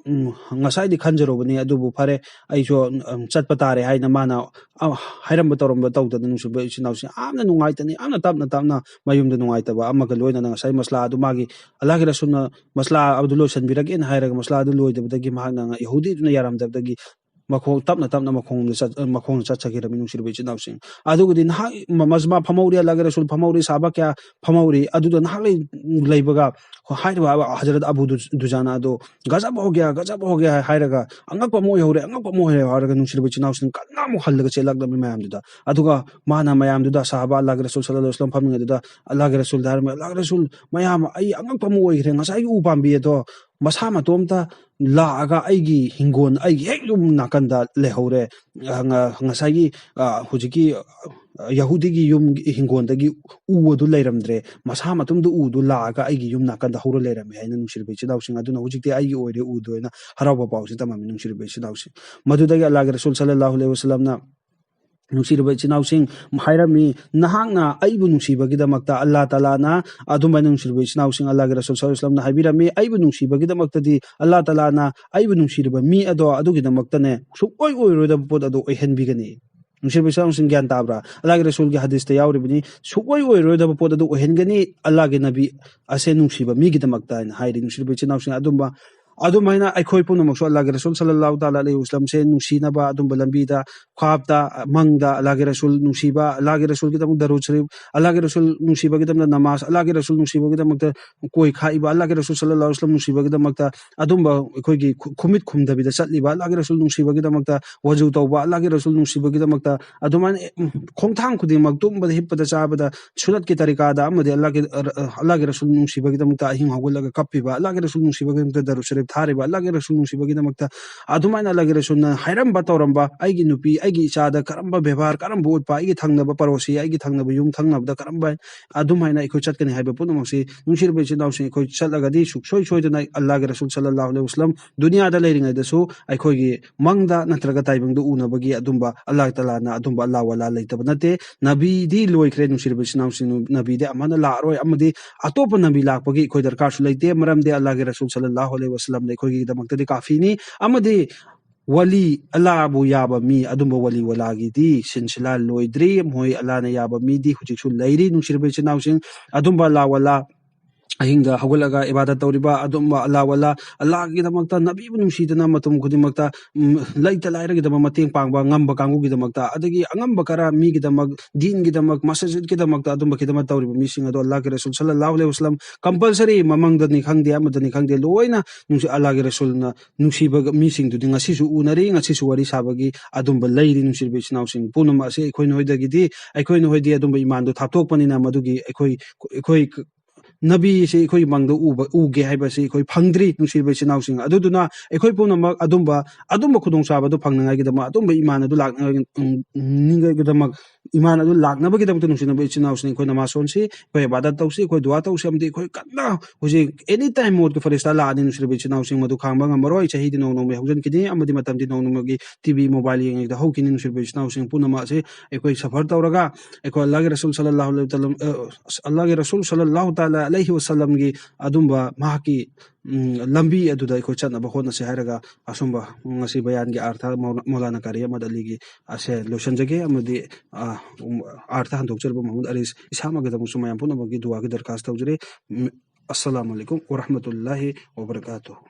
ꯎꯝ, ꯉꯁꯥꯏꯗꯤ ꯈꯟꯖꯔꯨꯕꯅꯤ, ꯑꯗꯨꯕꯨ ꯐꯔꯦ, ꯑꯩꯁꯨ, ꯎꯝ, ꯆꯠꯄ ꯇꯥꯔꯦ" ꯍꯥꯏꯅ ꯃꯥꯅ, ꯑ, ꯍꯥꯏꯔꯝꯕ ꯇꯧꯔꯝꯕ ꯇꯧꯗꯅ, ꯅꯨꯡꯁꯤꯕ ꯏꯆꯤꯟ ꯏꯅꯥꯎꯁꯤꯡ, ꯌꯥꯝꯅ ꯅꯨꯡꯉꯥꯏꯇꯅ, ꯌꯥꯝꯅ ꯇꯞꯅ ꯇꯞꯅ ꯃꯌꯨꯝꯗ ꯅꯨꯡꯉꯥꯏꯇꯕ ꯑꯃꯒ ꯂꯣꯏꯅꯅ ꯉꯁꯥꯏ ꯃꯁꯂꯥ ꯑꯗꯨ ꯃꯥꯒꯤ, ꯑꯜꯂꯥꯍꯒꯤ ꯔꯁꯨꯜꯅ ꯃꯁꯂꯥ ꯑꯗꯨ ꯂꯣꯏꯁꯤꯟꯕꯤꯔꯒꯦꯅ ꯍꯥꯏꯔꯒ, ꯃꯁꯂꯥ ꯑꯗꯨ ꯂꯣꯏꯗꯕꯗꯒꯤ ꯃꯍꯥꯛꯅ ꯉ-, ꯌꯍꯨꯗꯤꯗꯨꯅ ꯌꯥꯔꯝꯗꯕꯗꯒꯤ ꯃꯈꯣꯡ ꯇꯞꯅ ꯇꯞꯅ ꯃꯈꯣꯡꯗ ꯆꯠ-, ꯃꯈꯣꯡꯗ ꯆꯠꯆꯈꯤꯔꯝꯃꯤ, ꯅꯨꯡꯁꯤꯔꯕ ꯏꯆꯤꯟ ꯏꯅꯥꯎꯁꯤꯡ꯫ ꯑꯗꯨꯒꯗꯤ ꯅꯍꯥꯛ ꯃ-, ꯃꯖꯃꯥ ꯐꯝꯍꯧꯔꯤ, ꯑꯜꯂꯥꯍꯒꯤ ꯔꯁꯨꯜ ꯐꯝꯍꯧꯔꯤ, ꯁꯍꯥꯕꯥ ꯀꯌꯥ ꯐꯝꯍꯧꯔꯤ, ꯑꯗꯨꯗ ꯅꯍꯥꯛ ꯂꯩ-, ꯂꯩꯕꯒ ꯍꯥꯏꯔꯤꯕ ꯍꯖꯔꯠ ꯑꯕꯨ ꯗꯨ-, ꯗꯨꯖꯥꯅ ꯑꯗꯣ "ꯒꯖꯕ ꯍꯣ ꯒꯌꯥ, ꯒꯖꯕ ꯍꯣ ꯒꯌꯥ" ꯍꯥꯏꯔꯒ, "ꯑꯉꯛꯄ ꯑꯃ ꯑꯣꯏꯍꯧꯔꯦ, ꯑꯉꯛꯄ ꯑꯃ ꯑꯣꯏꯍꯧꯔꯦ" ꯍꯥꯏꯔꯒ ꯅꯨꯡꯁꯤꯔꯕ ꯏꯆꯤꯟ ꯏꯅꯥꯎꯁꯤꯡ ꯀꯟꯅ ꯑꯃꯨꯛ ꯍꯜꯂꯒ ꯆꯦꯜꯂꯛꯂꯝꯃꯤ ꯃꯌꯥꯝꯗꯨꯗ꯫ ꯑꯗꯨꯒ ꯃꯥꯅ ꯃꯌꯥꯝꯗꯨꯗ, ꯁꯍꯥꯕꯥ, ꯑꯜꯂꯥꯍꯒꯤ ꯔꯁꯨꯜ ꯁꯜꯂꯜꯂꯥꯍꯨ ꯑꯂꯩꯍꯤ ꯋꯥꯁꯂꯝ ꯐꯝꯃꯤꯉꯩꯗꯨꯗ ꯑꯜꯂꯥꯍꯒꯤ ꯔꯁꯨꯜꯗ ꯍꯥꯏꯔꯝꯃꯤ, "ꯑꯜꯂꯥꯍꯒꯤ ꯔꯁꯨꯜ, ꯃꯌꯥꯝ, ꯑꯩ ꯑꯉꯛꯄ ꯑꯃ ꯑꯣꯏꯈ꯭ꯔꯦ, ꯉꯁꯥꯏꯒꯤ ꯎ ꯄꯥꯝꯕꯤ ꯑꯗꯣ ꯃꯁꯥ ꯃꯇꯣꯝꯇ ꯂꯥꯛꯑꯒ ꯑꯩꯒꯤ ꯍꯤꯡꯒꯣꯜ, ꯑꯩꯒꯤ ꯍꯦꯛ ꯌꯨꯝ ꯅꯥꯀꯟꯗ ꯂꯩꯍꯧꯔꯦ꯫ ꯑ, ꯉ-, ꯉꯁꯥꯏꯒꯤ, ꯑ, ꯍꯧꯖꯤꯛꯀꯤ, ꯑ, ꯌꯍꯨꯗꯤꯒꯤ ꯌꯨꯝ ꯍꯤꯡꯒꯣꯜꯗꯒꯤ ꯎ ꯑꯗꯨ ꯂꯩꯔꯝꯗ꯭ꯔꯦ, ꯃꯁꯥ ꯃꯇꯣꯝꯇ ꯎꯗꯨ ꯂꯥꯛꯑꯒ ꯑꯩꯒꯤ ꯌꯨꯝ ꯅꯥꯀꯟꯗ ꯍꯧꯔ ꯂꯩꯔꯝꯃꯦ" ꯍꯥꯏꯅ ꯅꯨꯡꯁꯤꯔꯕ ꯏꯆꯤꯜ ꯏꯅꯥꯎꯁꯤꯡ ꯑꯗꯨꯅ ꯍꯧꯖꯤꯛꯇꯤ ꯑꯩꯒꯤ ꯑꯣꯏꯔꯦ ꯎꯗꯣ ꯍꯥꯏꯅ ꯍꯔꯥꯎꯕ ꯄꯥꯎꯁꯤ ꯇꯝꯃꯝꯃꯤ, ꯅꯨꯡꯁꯤꯔꯕ ꯏꯆꯤꯜ ꯏꯅꯥꯎꯁꯤꯡ꯫ ꯃꯗꯨꯗꯒꯤ ꯑꯜꯂꯥꯍꯒꯤ ꯔꯁꯨꯜ ꯁꯜꯂꯜꯂꯥꯍꯨ ꯑꯂꯩꯍꯤ ꯋꯥꯁꯂꯝꯅ, ꯅꯨꯡꯁꯤꯔꯕ ꯏꯆꯤꯜ ꯏꯅꯥꯎꯁꯤꯡ, ꯍꯥꯏꯔꯝꯃꯤ, "ꯅꯍꯥꯛꯅ ꯑꯩꯕꯨ ꯅꯨꯡꯁꯤꯕꯒꯤꯗꯃꯛꯇ ꯑꯜꯂꯥꯍ ꯇꯥꯂꯥꯅ", ꯑꯗꯨꯃꯥꯏꯅ ꯅꯨꯡꯁꯤꯔꯕ ꯏꯆꯤꯜ ꯏꯅꯥꯎꯁꯤꯡ, ꯑꯜꯂꯥꯍꯒꯤ ꯔꯁꯨꯜ ꯁꯜꯂꯜꯂꯥꯍꯨ ꯑꯂꯩꯍꯤ ꯋꯥꯁꯂꯝꯅ ꯍꯥꯏꯕꯤꯔꯝꯃꯤ, "ꯑꯩꯕꯨ ꯅꯨꯡꯁꯤꯕꯒꯤꯗꯃꯛꯇꯗꯤ ꯑꯜꯂꯥꯍ ꯇꯥꯂꯥꯅ ꯑꯩꯕꯨ ꯅꯨꯡꯁꯤꯔꯤꯕ ꯃꯤ ꯑꯗꯣ ꯑꯗꯨꯒꯤꯗꯃꯛꯇꯅꯦ ꯁꯨꯡꯑꯣꯏ ꯑꯣꯏꯔꯣꯏꯗꯕ ꯄꯣꯠ ꯑꯗꯨ ꯑꯣꯏꯍꯟꯕꯤꯒꯅꯤ"꯫ ꯅꯨꯡꯁꯤꯔꯕ ꯏꯆꯤꯜ ꯏꯅꯥꯎꯁꯤꯡ, ꯒ꯭ꯌꯥꯟ ꯇꯥꯕ꯭ꯔꯥ? ꯑꯜꯂꯥꯍꯒꯤ ꯔꯁꯨꯜꯒꯤ ꯍꯗꯤꯁꯇ ꯌꯥꯎꯔꯤꯕꯅꯤ, "ꯁꯨꯡꯑꯣꯏ ꯑꯣꯏꯔꯣꯏꯗꯕ ꯄꯣꯠ ꯑꯗꯨ ꯑꯣꯏꯍꯟꯒꯅꯤ ꯑꯜꯂꯥꯍꯒꯤ ꯅꯕꯤ ꯑꯁꯦ ꯅꯨꯡꯁꯤꯕ ꯃꯤꯒꯤꯗꯃꯛꯇ" ꯍꯥꯏꯅ ꯍꯥꯏꯔꯤ꯫ ꯅꯨꯡꯁꯤꯔꯕ ꯏꯆꯤꯜ ꯏꯅꯥꯎꯁꯤꯡ, ꯑꯗꯨꯝꯕ ꯑꯗꯨꯃꯥꯏꯅ ꯑꯩꯈꯣꯏ ꯄꯨꯝꯅꯃꯛꯁꯨ ꯑꯜꯂꯥꯍꯒꯤ ꯔꯁꯨꯜ ꯁꯜꯂꯜꯂꯥꯍꯨ ꯇꯥꯂꯥ ꯑꯂꯩꯍꯤ ꯋꯥꯁꯂꯝꯁꯦ ꯅꯨꯡꯁꯤꯅꯕ ꯑꯗꯨꯝꯕ ꯂꯝꯕꯤꯗ, ꯈ꯭ꯋꯥꯕꯇ, ꯃꯪꯗ ꯑꯜꯂꯥꯍꯒꯤ ꯔꯁꯨꯜ ꯅꯨꯡꯁꯤꯕ, ꯑꯜꯂꯥꯍꯒꯤ ꯔꯁꯨꯜꯒꯤꯗꯃꯛ ꯗꯔꯨꯗ ꯁꯔꯤꯐ, ꯑꯜꯂꯥꯍꯒꯤ ꯔꯁꯨꯜ ꯅꯨꯡꯁꯤꯕꯒꯤꯗꯃꯛꯇ ꯅꯃꯥꯖ, ꯑꯜꯂꯥꯍꯒꯤ ꯔꯁꯨꯜ ꯅꯨꯡꯁꯤꯕꯒꯤꯗꯃꯛꯇ ꯀꯣꯏ ꯈꯥꯛꯏꯕ, ꯑꯜꯂꯥꯍꯒꯤ ꯔꯁꯨꯜ ꯁꯜꯂꯜꯂꯥꯍꯨ ꯑꯂꯩꯍꯤ ꯋꯥꯁꯂꯝ ꯅꯨꯡꯁꯤꯕꯒꯤꯗꯃꯛꯇ ꯑꯗꯨꯝꯕ ꯑꯩꯈꯣꯏꯒꯤ ꯈꯨ-, ꯈꯨꯃꯤꯠ ꯈꯨꯝꯗꯕꯤꯗ ꯆꯠꯂꯤꯕ, ꯑꯜꯂꯥꯍꯒꯤ ꯔꯁꯨꯜ ꯅꯨꯡꯁꯤꯕꯒꯤꯗꯃꯛꯇ ꯋꯖꯨ ꯇꯧꯕ, ꯑꯜꯂꯥꯍꯒꯤ ꯔꯁꯨꯜ ꯅꯨꯡꯁꯤꯕꯒꯤꯗꯃꯛꯇ ꯑꯗꯨꯃꯥꯏꯅ, ꯎꯝ, ꯈꯣꯡꯊꯥꯡ ꯈꯨꯗꯤꯡꯃꯛ, ꯇꯨꯝꯕꯗ, ꯍꯤꯞꯄꯗ, ꯆꯥꯕꯗ, ꯁꯨꯅꯠꯀꯤ ꯇꯔꯤꯀꯥꯗ ꯑꯃꯗꯤ ꯑꯜꯂꯥꯍꯒꯤ, ꯑ, ꯑ, ꯑꯜꯂꯥꯍꯒꯤ ꯔꯁꯨꯜ ꯅꯨꯡꯁꯤꯕꯒꯤꯗꯃꯛꯇ ꯑꯍꯤꯡ ꯍꯧꯒꯠꯂꯒ ꯀꯞꯄꯤꯕ, ꯑꯜꯂꯥꯍꯒꯤ ꯔꯁꯨꯜ ꯅꯨꯡꯁꯤꯕꯒꯤꯗꯃꯛꯇ ꯗꯔꯨꯗ ꯁꯔꯤꯐ ꯊꯥꯔꯤꯕ, ꯑꯜꯂꯥꯍꯒꯤ ꯔꯁꯨꯜ ꯅꯨꯡꯁꯤꯕꯒꯤꯗꯃꯛꯇ ꯑꯗꯨꯃꯥꯏꯅ ꯑꯜꯂꯥꯍꯒꯤ ꯔꯁꯨꯜꯅ ꯍꯥꯏꯔꯝꯕ ꯇꯧꯔꯝꯕ, ꯑꯩꯒꯤ ꯅꯨꯄꯤ, ꯑꯩꯒꯤ ꯏꯆꯥꯗ ꯀꯔꯝꯕ ꯕꯦꯕꯥꯔ, ꯀꯔꯝꯕ ꯎꯠꯄ, ꯑꯩꯒꯤ ꯊꯪꯅꯕ ꯄꯔꯣꯁꯤ, ꯑꯩꯒꯤ ꯊꯪꯅꯕ ꯌꯨꯝ ꯊꯪꯅꯕꯗ ꯀꯔꯝꯕ, ꯑꯗꯨꯃꯥꯏꯅ ꯑꯩꯈꯣꯏ ꯆꯠꯀꯅꯤ ꯍꯥꯏꯕ ꯄꯨꯝꯅꯃꯛꯁꯤ, ꯅꯨꯡꯁꯤꯔꯕ ꯏꯆꯤꯟ ꯏꯅꯥꯎꯁꯤꯡ, ꯑꯩꯈꯣꯏ ꯆꯠꯂꯒꯗꯤ ꯁꯨꯡꯁꯣꯏ ꯁꯣꯏꯗꯅ ꯑꯜꯂꯥꯍꯒꯤ ꯔꯁꯨꯜ ꯁꯜꯂꯜꯂꯥꯍꯨ ꯑꯂꯩꯍꯤ ꯋꯥꯁꯂꯝ ꯗꯨꯅꯤꯌꯥꯗ ꯂꯩꯔꯤꯉꯩꯗꯁꯨ ꯑꯩꯈꯣꯏꯒꯤ ꯃꯪꯗ ꯅꯠꯇ꯭ꯔꯒ ꯇꯥꯏꯕꯪꯗ ꯎꯅꯕꯒꯤ ꯑꯗꯨꯝꯕ ꯑꯜꯂꯥꯍ ꯇꯥꯂꯥꯅ ꯑꯗꯨꯝꯕ ꯑꯜꯂꯥꯍ ꯋꯥꯂꯥ ꯂꯩꯇꯕ ꯅꯠꯇꯦ꯫ ꯅꯕꯤꯗꯤ ꯂꯣꯏꯈ꯭ꯔꯦ, ꯅꯨꯡꯁꯤꯔꯕ ꯏꯆꯤꯟ ꯏꯅꯥꯎꯁꯤꯡ, ꯅꯕꯤꯗꯤ ꯑꯃꯅ ꯂꯥꯛꯑꯔꯣꯏ, ꯑꯃꯗꯤ ꯑꯇꯣꯞꯄ ꯅꯕꯤ ꯂꯥꯛꯄꯒꯤ ꯑꯩꯈꯣꯏ ꯗꯔꯀꯥꯔꯁꯨ ꯂꯩꯇꯦ꯫ ꯃꯔꯝꯗꯤ ꯑꯜꯂꯥꯍꯒꯤ ꯔꯁꯨꯜ ꯁꯜꯂꯜꯂꯥꯍꯨ ꯑꯂꯩꯍꯤ ꯋꯥꯁꯂꯝꯅ ꯑꯩꯈꯣꯏꯒꯤꯗꯃꯛꯇꯗꯤ ꯀꯥꯐꯤꯅꯤ꯫ ꯑꯃꯗꯤ ꯋꯥꯂꯤ, ꯑꯜꯂꯥꯍꯕꯨ ꯌꯥꯕ ꯃꯤ, ꯑꯗꯨꯝꯕ ꯋꯥꯂꯤ ꯋꯥꯂꯥꯒꯤꯗꯤ ꯁꯤꯜꯁꯤꯂꯥ ꯂꯣꯏꯗ꯭ꯔꯤ꯫ ꯃꯣꯏ ꯑꯜꯂꯥꯍꯅ ꯌꯥꯕ ꯃꯤꯗꯤ ꯍꯧꯖꯤꯛꯁꯨ ꯂꯩꯔꯤ, ꯅꯨꯡꯁꯤꯔꯕ ꯏꯆꯤꯟ ꯏꯅꯥꯎꯁꯤꯡ꯫ ꯑꯗꯨꯝꯕ ꯑꯜꯂꯥꯍ ꯋꯥꯂꯥ, ꯑꯍꯤꯡꯗ ꯍꯧꯒꯠꯂꯒ ꯏꯕꯥꯗꯠ ꯇꯧꯔꯤꯕ ꯑꯗꯨꯝꯕ ꯑꯜꯂꯥꯍ ꯋꯥꯂꯥ, ꯑꯜꯂꯥꯍꯒꯤꯗꯃꯛꯇ, ꯅꯕꯤꯕꯨ ꯅꯨꯡꯁꯤꯗꯅ ꯃꯇꯝ ꯈꯨꯗꯤꯡꯃꯛꯇ, ꯎꯝ, ꯂꯩꯇ ꯂꯥꯏꯔꯒꯤꯗꯃꯛ ꯃꯇꯦꯡ ꯄꯥꯡꯕ ꯉꯝꯕ ꯀꯥꯡꯕꯨꯒꯤꯗꯃꯛꯇ, ꯑꯗꯒꯤ ꯑꯉꯝꯕ ꯈꯔ ꯃꯤꯒꯤꯗꯃꯛ, ꯗꯤꯟꯒꯤꯗꯃꯛ, ꯃꯁꯖꯤꯗꯀꯤꯗꯃꯛꯇ ꯑꯗꯨꯝꯕ ꯈꯤꯗꯃꯠ ꯇꯧꯔꯤꯕ ꯃꯤꯁꯤꯡ ꯑꯗꯣ ꯑꯜꯂꯥꯍꯒꯤ ꯔꯁꯨꯜ ꯁꯜꯂꯜꯂꯥꯍꯨ ꯑꯂꯩꯍꯤ ꯋꯥꯁꯂꯝ compulsory ꯃꯃꯪꯗꯅꯤ ꯈꯪꯗꯦ, ꯑꯃꯗꯅꯤ ꯈꯪꯗꯦ, ꯂꯣꯏꯅ ꯅꯨꯡꯁꯤ-, ꯑꯜꯂꯥꯍꯒꯤ ꯔꯁꯨꯜꯅ ꯅꯨꯡꯁꯤꯕ ꯃꯤꯁꯤꯡꯗꯨꯗꯤ ꯉꯁꯤꯁꯨ ꯎꯅꯔꯤ, ꯉꯁꯤꯁꯨ ꯋꯥꯔꯤ ꯁꯥꯕꯒꯤ ꯑꯗꯨꯝꯕ ꯂꯩꯔꯤ꯫ ꯅꯨꯡꯁꯤꯔꯕ ꯏꯆꯤꯟ ꯏꯅꯥꯎꯁꯤꯡ ꯄꯨꯝꯅꯃꯛ ꯑꯁꯤ ꯑꯩꯈꯣꯏ ꯅꯈꯣꯏꯗꯒꯤꯗꯤ, ꯑꯩꯈꯣꯏ ꯅꯈꯣꯏꯗꯤ ꯑꯗꯨꯝꯕ ꯏꯃꯥꯟꯗꯣ ꯊꯥꯞꯇꯣꯛꯄꯅꯤꯅ ꯃꯗꯨꯒꯤ ꯑꯩꯈꯣꯏ, ꯑꯩꯈꯣꯏ ꯅꯕꯤꯁꯤ ꯑꯩꯈꯣꯏ ꯃꯪꯗ ꯎꯕ, ꯎꯒꯦ ꯍꯥꯏꯕꯁꯤ ꯑꯩꯈꯣꯏ ꯐꯪꯗ꯭ꯔꯤ, ꯅꯨꯡꯁꯤꯔꯕ ꯏꯆꯤꯟ ꯏꯅꯥꯎꯁꯤꯡ꯫ ꯑꯗꯨꯗꯨꯅ ꯑꯩꯈꯣꯏ ꯄꯨꯝꯅꯃꯛ ꯑꯗꯨꯝꯕ, ꯑꯗꯨꯝꯕ ꯈꯨꯗꯣꯡꯆꯥꯕꯗꯨ ꯐꯪꯅꯉꯥꯏꯒꯤꯗꯃꯛ ꯑꯗꯨꯝꯕ ꯏꯃꯥꯟ ꯑꯗꯨ ꯂꯥꯛꯅ-, ꯎꯝ, ꯅꯤꯡꯉꯥꯏꯒꯤꯗꯃꯛ, ꯏꯃꯥꯟ ꯑꯗꯨ ꯂꯥꯛꯅꯕꯒꯤꯗꯃꯛꯇ, ꯅꯨꯡꯁꯤꯅꯕ ꯏꯆꯤꯟ ꯏꯅꯥꯎꯁꯤꯡ, ꯑꯩꯈꯣꯏ ꯅꯃꯥꯖ ꯁꯣꯟꯁꯤ, ꯑꯩꯈꯣꯏ ꯏꯕꯥꯗꯠ ꯇꯧꯁꯤ, ꯑꯩꯈꯣꯏ ꯗꯨꯋꯥ ꯇꯧꯁꯤ, ꯑꯃꯗꯤ ꯑꯩꯈꯣꯏ ꯀꯟꯅ ꯍꯧꯖꯤꯛ any time ꯃꯣꯠꯀꯤ ꯐꯔꯤꯁꯇꯥ ꯂꯥꯛꯑꯅꯤ, ꯅꯨꯡꯁꯤꯔꯕ ꯏꯆꯤꯟ ꯏꯅꯥꯎꯁꯤꯡ, ꯃꯗꯨ ꯈꯥꯡꯕ ꯉꯝꯃꯔꯣꯏ꯫ ꯆꯍꯤꯗꯤ ꯅꯣꯡ ꯅꯣꯡꯃꯒꯤ ꯍꯧꯖꯤꯟꯈꯤꯅꯤ, ꯑꯃꯗꯤ ꯃꯇꯝꯗꯤ ꯅꯣꯡ ꯅꯣꯡꯃꯒꯤ TV, mobile ꯌꯦꯡꯉꯤꯗ ꯍꯧꯈꯤꯅꯤ꯫ ꯅꯨꯡꯁꯤꯔꯕ ꯏꯆꯤꯟ ꯏꯅꯥꯎꯁꯤꯡ ꯄꯨꯝꯅꯃꯛ ꯑꯁꯤ ꯑꯩꯈꯣꯏ ꯁꯐꯔ ꯇꯧꯔꯒ, ꯑꯩꯈꯣꯏ ꯑꯜꯂꯥꯍꯒꯤ ꯔꯁꯨꯜ ꯁꯜꯂꯜꯂꯥꯍꯨ ꯑꯂꯩꯍꯤ ꯋꯥꯁꯂꯝ, ꯑ, ꯑꯜꯂꯥꯍꯒꯤ ꯔꯁꯨꯜ ꯁꯜꯂꯜꯂꯥꯍꯨ ꯇꯥꯂꯥ ꯑꯂꯩꯍꯤ ꯋꯥꯁꯂꯝꯒꯤ ꯑꯗꯨꯝꯕ ꯃꯍꯥꯛꯀꯤ, ꯎꯝ, ꯂꯝꯕꯤ ꯑꯗꯨꯗ ꯑꯩꯈꯣꯏ ꯆꯠꯅꯕ ꯍꯣꯠꯅꯁꯤ ꯍꯥꯏꯔꯒ, ꯑꯁꯨꯝꯕ ꯉꯁꯤ ꯕꯌꯥꯟꯒꯤ ꯑꯥꯔꯊ ꯃꯧ-, ꯃꯧꯂꯥꯅꯥ ꯀꯥꯔꯤ ꯑꯍꯃꯗ ꯑꯂꯤꯒꯤ ꯑꯁꯦ ꯂꯣꯏꯁꯤꯟꯖꯒꯦ꯫ ꯑꯃꯗꯤ, ꯑ, ꯎꯝ, ꯑꯥꯔꯊ ꯍꯟꯗꯣꯛꯆꯔꯤꯕ ꯃꯍꯃꯨꯗ ꯑꯔꯤꯁ ꯏꯁꯥꯃꯛꯀꯤꯗꯃꯛꯁꯨ ꯃꯌꯥꯝ ꯄꯨꯝꯅꯃꯛꯀꯤ ꯗꯨꯋꯥꯒꯤ ꯗꯔꯈꯥꯁ ꯇꯧꯖꯔꯤ꯫ ꯎꯝ, ꯑꯁꯁꯂꯥꯃꯨ ꯑꯂꯥꯏꯀꯨꯝ ꯋꯔꯍꯃꯇꯨꯜꯂꯥꯍꯤ ꯋꯕꯔꯀꯥꯇꯨꯍꯨ꯫